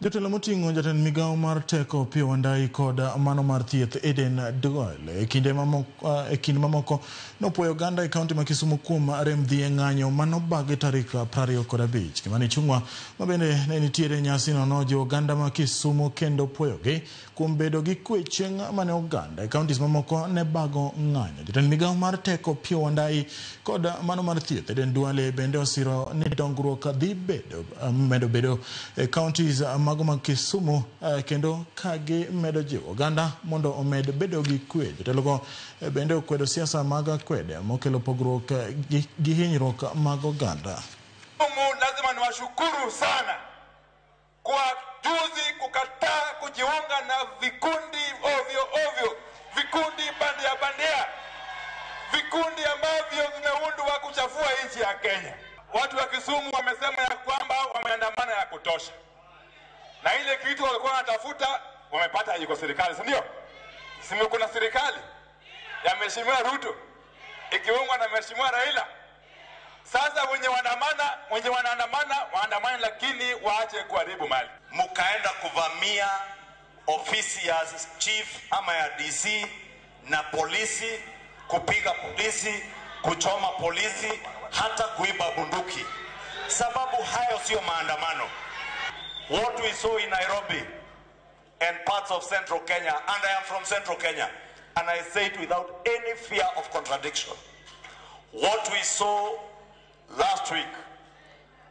Jotelo moting'o jatend migawo mar teko Opiyo Wandayi kod mano mar thieth Eden Duale e kinde mamoko, e kind mamoko nopuoyo oganda e kaunti ma Kisumu kuom rem dhi e ng'anyo manobagi tarik 25. Kimani Ichung'wa ma bende ne nitiere e nyasino nojiwo oganda ma Kisumu kendo puoyogi kuom bedo gi kwe chieng' mane oganda e kauntis mamoko ne bago ng'anyo. Jatend migawo mar teko Opiyo Wandayi kod mano mar thieth Eden Duale bende osiro ni dongruok dhi bedo medo bedo e kauntis mago mag Kisumu kendo ka gimedo jiwo oganda mondo omed bedo gi kwe. Jotelogo bende okwedo siasa mag akwede mokelo pogruok gi hinyruok mag oganda. Lazima niwashukuru sana kwa juzi kukataa kujiunga na vikundi ovyo ovyo, vikundi bandia bandia, vikundi ambavyo vimeundwa kuchafua nchi ya Kenya. Watu wa Kisumu wamesema ya kwamba wameandamana ya kutosha, na ile kitu walikuwa wanatafuta wamepata, iko serikali, si ndio? Si kuna serikali ya Mheshimiwa Ruto ikiungwa na Mheshimiwa Raila. Sasa wenye wanaandamana waandamane, lakini waache kuharibu mali. Mkaenda kuvamia ofisi ya chief ama ya DC na polisi, kupiga polisi, kuchoma polisi, hata kuiba bunduki. Sababu hayo sio maandamano. What we saw in Nairobi and parts of Central Kenya, and I am from Central Kenya, and I say it without any fear of contradiction. What we saw last week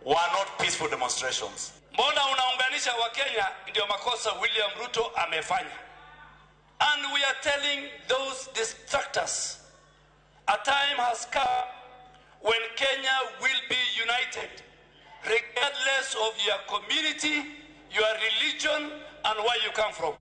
were not peaceful demonstrations. Mbona unaunganisha Wakenya? Ndio makosa William Ruto amefanya. And we are telling those distractors, a time has come when Kenya will be united, regardless of your community, your religion, and where you come from.